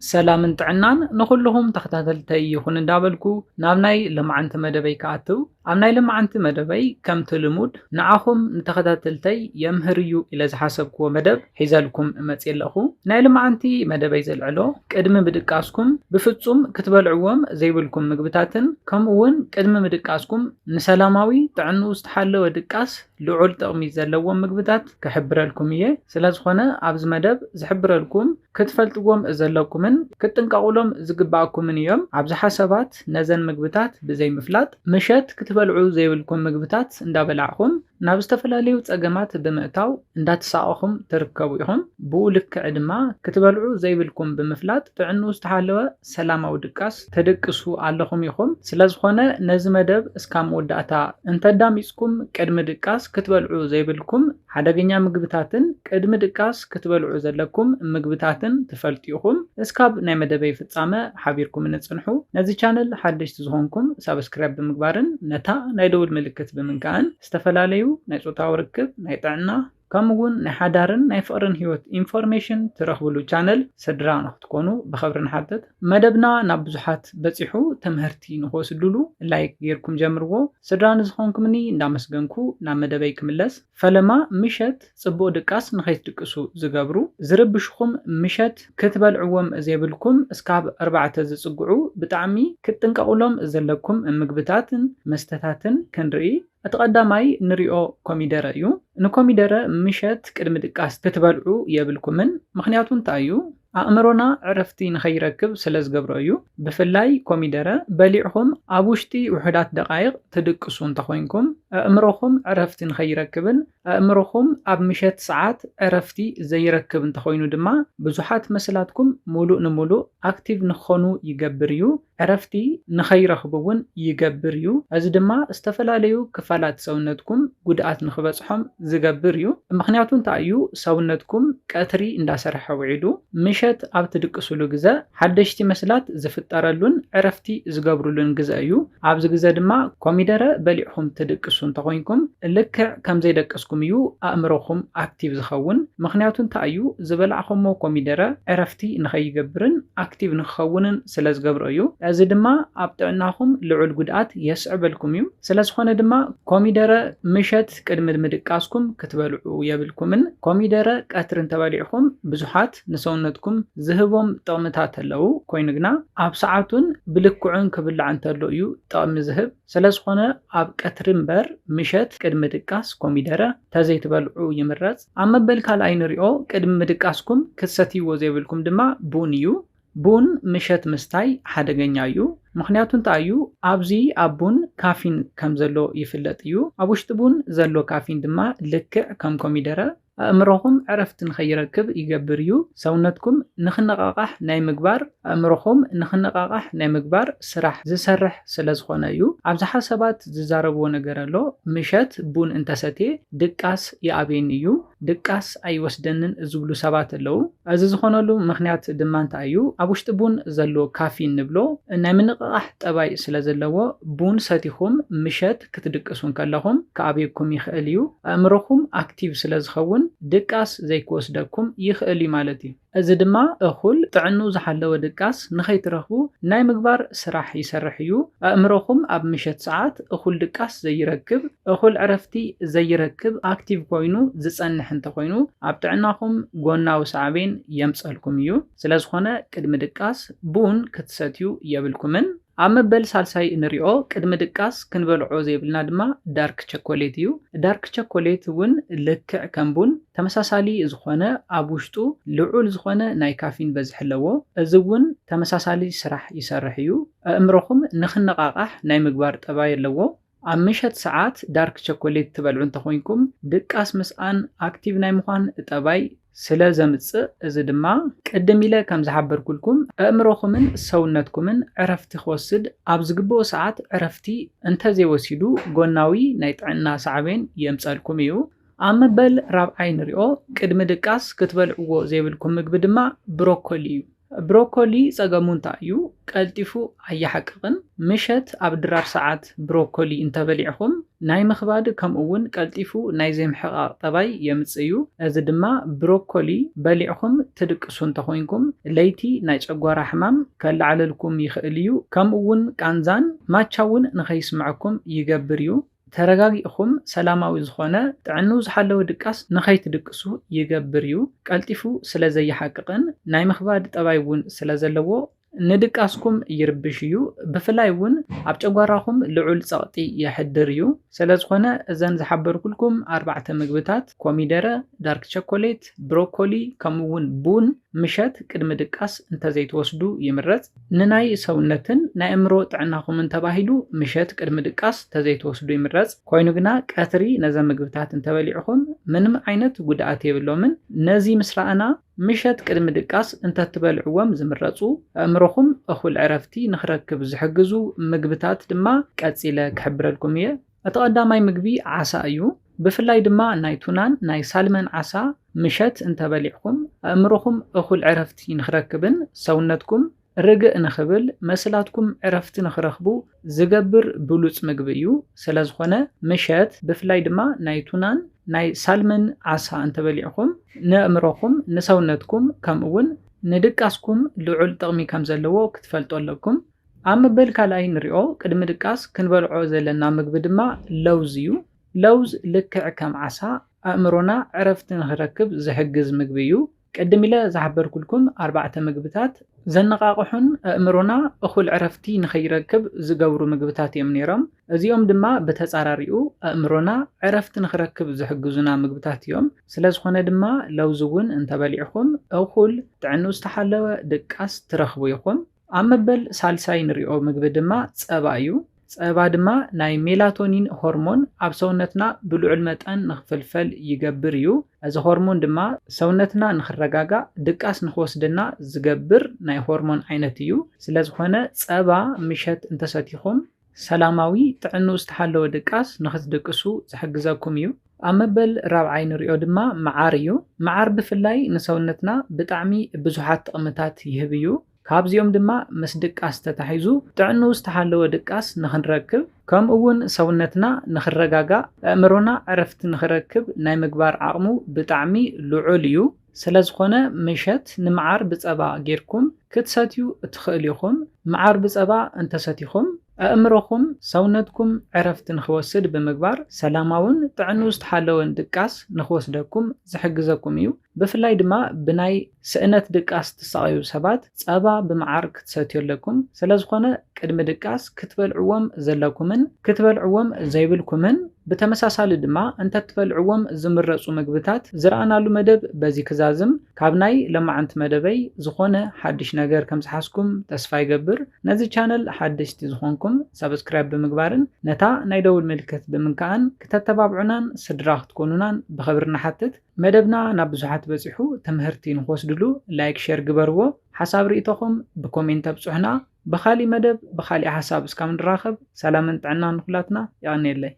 ሰላምን ጥዕናን ንኹልኹም ተኸታተልተይ ይኹን እንዳበልኩ ናብ ናይ ለማዓንቲ መደበይ ክኣትው፣ ኣብ ናይ ለማዓንቲ መደበይ ከምቲ ልሙድ ንዓኹም ንተኸታተልተይ የምህር እዩ ኢለ ዝሓሰብክዎ መደብ ሒዘልኩም መጽየ ኣለኹ። ናይ ለማዓንቲ መደበይ ዘልዕሎ ቅድሚ ምድቃስኩም ብፍጹም ክትበልዕዎም ዘይብልኩም ምግብታትን ከምኡ እውን ቅድሚ ምድቃስኩም ንሰላማዊ ጥዕንኡ ዝተሓለወ ድቃስ ልዑል ጥቕሚ ዘለዎም ምግብታት ክሕብረልኩም እየ። ስለዝኾነ ኣብዚ መደብ ዝሕብረልኩም ክትፈልጥዎም ዘለኩምን ክትጥንቀቑሎም ዝግባኣኩምን እዮም። ኣብዝሓ ሰባት ነዘን ምግብታት ብዘይምፍላጥ ምሸት ክትበልዑ ዘይብልኩም ምግብታት እንዳበላዕኹም ናብ ዝተፈላለዩ ጸገማት ብምእታው እንዳተሳቐኹም ትርከቡ ኢኹም። ብኡ ልክዕ ድማ ክትበልዑ ዘይብልኩም ብምፍላጥ ጥዕንኡ ዝተሓለወ ሰላማዊ ድቃስ ትድቅሱ ኣለኹም ኢኹም። ስለዝኾነ ነዚ መደብ እስካብ መወዳእታ እንተዳሚጽኩም ቅድሚ ድቃስ ክትበልዑ ዘይብልኩም ሓደገኛ ምግብታትን ቅድሚ ድቃስ ክትበልዑ ዘለኩም ምግብታትን ትፈልጡ ኢኹም። እስካብ ናይ መደበይ ፍጻመ ሓቢርኩምኒ ጽንሑ። ነዚ ቻነል ሓደሽቲ ዝኾንኩም ሳብስክራይብ ብምግባርን ነታ ናይ ደውል ምልክት ብምንካእን ዝተፈላለዩ ናይ ጾታዊ ርክብ፣ ናይ ጥዕና ከምኡ እውን ናይ ሓዳርን ናይ ፍቕርን ህይወት ኢንፎርሜሽን ትረኽብሉ ቻነል ስድራ ንክትኮኑ ብኽብሪ ንሓትት። መደብና ናብ ብዙሓት በጺሑ ትምህርቲ ንክወስድሉ ላይክ ጌርኩም ጀምርዎ። ስድራ ንዝኾንኩምኒ እንዳመስገንኩ ናብ መደበይ ክምለስ። ፈለማ ምሸት ጽቡቕ ድቃስ ንኸይትድቅሱ ዝገብሩ ዝርብሽኹም ምሸት ክትበልዕዎም ዘይብልኩም እስካብ ኣርባዕተ ዝጽግዑ ብጣዕሚ ክትጥንቀቑሎም ዘለኩም ምግብታትን መስተታትን ክንርኢ። እቲ ቀዳማይ ንሪኦ ኮሚደረ እዩ። ንኮሚደረ ምሸት ቅድሚ ድቃስ ክትበልዑ የብልኩምን። ምኽንያቱ እንታይ እዩ? ኣእምሮና ዕረፍቲ ንኸይረክብ ስለ ዝገብሮ እዩ። ብፍላይ ኮሚደረ በሊዕኹም ኣብ ውሽጢ ውሑዳት ደቓይቕ ትድቅሱ እንተኾይንኩም፣ ኣእምሮኹም ዕረፍቲ ንኸይረክብን ኣእምሮኹም ኣብ ምሸት ሰዓት ዕረፍቲ ዘይረክብ እንተኾይኑ ድማ ብዙሓት መስላትኩም ሙሉእ ንሙሉእ ኣክቲቭ ንክኾኑ ይገብር እዩ። ዕረፍቲ ንኸይረኽቡ እውን ይገብር እዩ። እዚ ድማ ዝተፈላለዩ ክፋላት ሰውነትኩም ጉድኣት ንኽበጽሖም ዝገብር እዩ። ምኽንያቱ እንታይ እዩ? ሰውነትኩም ቀትሪ እንዳሰርሐ ውዒሉ ምሸት ኣብ ትድቅስሉ ግዘ ሓደሽቲ መስላት ዝፍጠረሉን ዕረፍቲ ዝገብሩሉን ግዘ እዩ። ኣብዚ ግዘ ድማ ኮሚደረ በሊዕኹም ትድቅሱ እንተኾይንኩም ልክዕ ከም ዘይደቀስኩም እዩ ኣእምሮኹም ኣክቲቭ ዝኸውን። ምኽንያቱ እንታይ እዩ? ዝበላዕኹሞ ኮሚደረ ዕረፍቲ ንኸይገብርን ኣክቲቭ ንክኸውንን ስለ ዝገብሮ እዩ። እዚ ድማ ኣብ ጥዕናኹም ልዑል ጉድኣት የስዕበልኩም እዩ። ስለ ዝኾነ ድማ ኮሚደረ ምሸት ቅድሚ ምድቃስኩም ክትበልዑ የብልኩምን። ኮሚደረ ቀትሪ እንተበሊዕኹም ብዙሓት ንሰውነትኩም ዝህቦም ጥቕምታት ኣለዉ። ኮይኑ ግና ኣብ ሰዓቱን ብልክዑን ክብላዕ እንተሎ እዩ ጥቕሚ ዝህብ። ስለ ዝኾነ ኣብ ቀትሪ እምበር ምሸት ቅድሚ ድቃስ ኮሚደረ ተዘይትበልዑ ይምረጽ። ኣብ መበል ካልኣይ ንሪኦ፣ ቅድሚ ምድቃስኩም ክትሰትይዎ ዘይብልኩም ድማ ቡን እዩ። ቡን ምሸት ምስታይ ሓደገኛ እዩ። ምኽንያቱ እንታይ እዩ? ኣብዚ ኣብ ቡን ካፊን ከም ዘሎ ይፍለጥ እዩ። ኣብ ውሽጢ ቡን ዘሎ ካፊን ድማ ልክዕ ከም ኮሚደረ ኣእምሮኹም ዕረፍቲ ንኸይረክብ ይገብር እዩ። ሰውነትኩም ንኽነቓቓሕ ናይ ምግባር፣ ኣእምሮኹም ንኽነቓቓሕ ናይ ምግባር ስራሕ ዝሰርሕ ስለ ዝኾነ እዩ። ኣብዝሓ ሰባት ዝዛረብዎ ነገር ኣሎ፣ ምሸት ቡን እንተሰትየ ድቃስ ይኣብየኒ እዩ፣ ድቃስ ኣይወስደንን ዝብሉ ሰባት ኣለዉ። እዚ ዝኾነሉ ምኽንያት ድማ እንታይ እዩ? ኣብ ውሽጢ ቡን ዘሎ ካፊን ንብሎ ናይ ምንቕቓሕ ጠባይ ስለ ዘለዎ፣ ቡን ሰቲኹም ምሸት ክትድቅሱ እንከለኹም ክኣብየኩም ይኽእል እዩ። ኣእምሮኹም ኣክቲቭ ስለ ዝኸውን ድቃስ ዘይክወስደኩም ይኽእል እዩ ማለት እዩ። እዚ ድማ እኹል ጥዕንኡ ዝሓለወ ድቃስ ንኸይትረኽቡ ናይ ምግባር ስራሕ ይሰርሕ እዩ። ኣእምሮኹም ኣብ ምሸት ሰዓት እኹል ድቃስ ዘይረክብ፣ እኹል ዕረፍቲ ዘይረክብ፣ ኣክቲቭ ኮይኑ ዝጸንሕ እንተኾይኑ ኣብ ጥዕናኹም ጎናዊ ሳዕቤን የምጸልኩም እዩ። ስለ ዝኾነ ቅድሚ ድቃስ ቡን ክትሰትዩ የብልኩምን። ኣብ መበል ሳልሳይ እንሪኦ ቅድሚ ድቃስ ክንበልዖ ዘይብልና ድማ ዳርክ ቸኮሌት እዩ። ዳርክ ቸኮሌት እውን ልክዕ ከም ቡን ተመሳሳሊ ዝኾነ ኣብ ውሽጡ ልዑል ዝኾነ ናይ ካፊን በዝሒ ኣለዎ። እዚ እውን ተመሳሳሊ ስራሕ ይሰርሕ እዩ። ኣእምሮኹም ንኽነቓቓሕ ናይ ምግባር ጠባይ ኣለዎ። ኣብ ምሸት ሰዓት ዳርክ ቸኮሌት ትበልዑ እንተኾይንኩም ድቃስ ምስኣን ኣክቲቭ ናይ ምዃን ጠባይ ስለ ዘምጽእ፣ እዚ ድማ ቅድም ኢለ ከም ዝሓበርኩልኩም ኣእምሮኹምን ሰውነትኩምን ዕረፍቲ ክወስድ ኣብ ዝግብኦ ሰዓት ዕረፍቲ እንተዘይወሲዱ ጎናዊ ናይ ጥዕና ሳዕቤን የምጸልኩም እዩ። ኣብ መበል ራብዓይ ንሪኦ ቅድሚ ድቃስ ክትበልዕዎ ዘይብልኩም ምግቢ ድማ ብሮኮሊ እዩ። ብሮኮሊ ጸገሙ እንታይ እዩ? ቀልጢፉ ኣየሓቅቕን። ምሸት ኣብ ድራር ሰዓት ብሮኮሊ እንተበሊዕኹም ናይ ምኽባድ ከምኡ እውን ቀልጢፉ ናይ ዘይምሕቓቕ ጠባይ የምጽእ እዩ። እዚ ድማ ብሮኮሊ በሊዕኹም ትድቅሱ እንተኾይንኩም፣ ለይቲ ናይ ጨጓራ ሕማም ከለዓለልኩም ይኽእል እዩ። ከምኡ እውን ቃንዛን ማቻ እውን ንኸይስምዐኩም ይገብር እዩ። ተረጋጊእኹም ሰላማዊ ዝኾነ ጥዕንኡ ዝሓለወ ድቃስ ንኸይትድቅሱ ይገብር እዩ። ቀልጢፉ ስለ ዘይሓቅቕን ናይ ምኽባድ ጠባይ እውን ስለ ዘለዎ ንድቃስኩም ይርብሽ እዩ። ብፍላይ እውን ኣብ ጨጓራኹም ልዑል ጸቕጢ የሕድር እዩ። ስለ ዝኾነ እዘን ዝሓበርኩልኩም ኣርባዕተ ምግብታት ኮሚደረ፣ ዳርክ ቸኮሌት፣ ብሮኮሊ ከምኡ እውን ቡን ምሸት ቅድሚ ድቃስ እንተዘይትወስዱ ይምረጽ። ንናይ ሰውነትን ናይ ኣእምሮ ጥዕናኹምን ተባሂሉ ምሸት ቅድሚ ድቃስ እንተዘይትወስዱ ይምረጽ። ኮይኑ ግና ቀትሪ ነዘን ምግብታት እንተበሊዕኹም ምንም ዓይነት ጉድኣት የብሎምን። ነዚ ምስ ረኣና ምሸት ቅድሚ ድቃስ እንተትበልዕዎም ዝምረጹ፣ ኣእምሮኹም እኹል ዕረፍቲ ንኽረክብ ዝሕግዙ ምግብታት ድማ ቀጺለ ክሕብረልኩም እየ። እቲ ቀዳማይ ምግቢ ዓሳ እዩ። ብፍላይ ድማ ናይ ቱናን ናይ ሳልመን ዓሳ ምሸት እንተበሊዕኹም ኣእምሮኹም እኹል ዕረፍቲ ንኽረክብን ሰውነትኩም ርግእ ንኽብል መስላትኩም ዕረፍቲ ንኽረኽቡ ዝገብር ብሉጽ ምግቢ እዩ። ስለ ዝኾነ ምሸት ብፍላይ ድማ ናይ ቱናን ናይ ሳልመን ዓሳ እንተበሊዕኹም ንኣእምሮኹም ንሰውነትኩም ከምኡ እውን ንድቃስኩም ልዑል ጥቕሚ ከም ዘለዎ ክትፈልጡ ኣለኩም። ኣብ መበል ካልኣይ ንሪኦ ቅድሚ ድቃስ ክንበልዖ ዘለና ምግቢ ድማ ለውዝ እዩ። ለውዝ ልክዕ ከም ዓሳ ኣእምሮና ዕረፍቲ ንኽረክብ ዝሕግዝ ምግቢ እዩ። ቅድም ኢለ ዝሓበርኩልኩም ኣርባዕተ ምግብታት ዘነቓቕሑን ኣእምሮና እኹል ዕረፍቲ ንኸይረክብ ዝገብሩ ምግብታት እዮም ነይሮም። እዚኦም ድማ ብተጻራሪኡ ኣእምሮና ዕረፍቲ ንኽረክብ ዝሕግዙና ምግብታት እዮም። ስለ ዝኾነ ድማ ለውዝ እውን እንተበሊዕኹም እኹል ጥዕንኡ ዝተሓለወ ድቃስ ትረኽቡ ኢኹም። ኣብ መበል ሳልሳይ ንሪኦ ምግቢ ድማ ጸባ እዩ። ጸባ ድማ ናይ ሜላቶኒን ሆርሞን ኣብ ሰውነትና ብልዑል መጠን ንኽፍልፈል ይገብር እዩ። እዚ ሆርሞን ድማ ሰውነትና ንኽረጋጋእ ድቃስ ንኽወስደና ዝገብር ናይ ሆርሞን ዓይነት እዩ። ስለ ዝኾነ ጸባ ምሸት እንተሰቲኹም ሰላማዊ ጥዕንኡ ዝተሓለወ ድቃስ ንኽትድቅሱ ዝሕግዘኩም እዩ። ኣብ መበል ራብዓይ ንሪኦ ድማ መዓር እዩ። መዓር ብፍላይ ንሰውነትና ብጣዕሚ ብዙሓት ጥቕምታት ይህብ እዩ። ካብዚኦም ድማ ምስ ድቃስ ተታሒዙ ጥዕንኡ ዝተሓለወ ድቃስ ንኽንረክብ ከምኡ እውን ሰውነትና ንኽረጋጋእ ኣእምሮና ዕረፍቲ ንኽረክብ ናይ ምግባር ዓቕሙ ብጣዕሚ ልዑል እዩ። ስለ ዝኾነ ምሸት ንመዓር ብጸባ ጌርኩም ክትሰትዩ ትኽእሉ ኢኹም። መዓር ብጸባ እንተሰቲኹም ኣእምሮኹም ሰውነትኩም ዕረፍቲ ንኽወስድ ብምግባር ሰላማውን ጥዕንኡ ዝተሓለወን ድቃስ ንኽወስደኩም ዝሕግዘኩም እዩ። ብፍላይ ድማ ብናይ ስእነት ድቃስ ትሳቐዩ ሰባት ጸባ ብመዓር ክትሰትዩ ኣለኩም። ስለ ዝኾነ ቅድሚ ድቃስ ክትበልዕዎም ዘለኩምን ክትበልዕዎም ዘይብልኩምን ብተመሳሳሊ ድማ እንተትበልዕዎም ዝምረጹ ምግብታት ዝረኣናሉ መደብ በዚ ክዛዝም ካብ ናይ ለማዓንቲ መደበይ ዝኾነ ሓድሽ ነገር ከም ዝሓዝኩም ተስፋ ይገብር። ነዚ ቻነል ሓደሽቲ ዝኾንኩም ሰብስክራይብ ብምግባርን ነታ ናይ ደውል ምልክት ብምንካኣን ክተተባብዑናን ስድራ ክትኮኑናን ብኽብሪ ንሓትት። መደብና ናብ ብዙሓት በጺሑ ትምህርቲ ንኽወስድሉ ላይክ ሸር ግበርዎ። ሓሳብ ርእይቶኹም ብኮሜንት ኣብጽሑና። ብኻሊእ መደብ ብኻሊእ ሓሳብ እስካብ ንራኸብ ሰላምን ጥዕናን ንኹላትና። የቐንየለይ።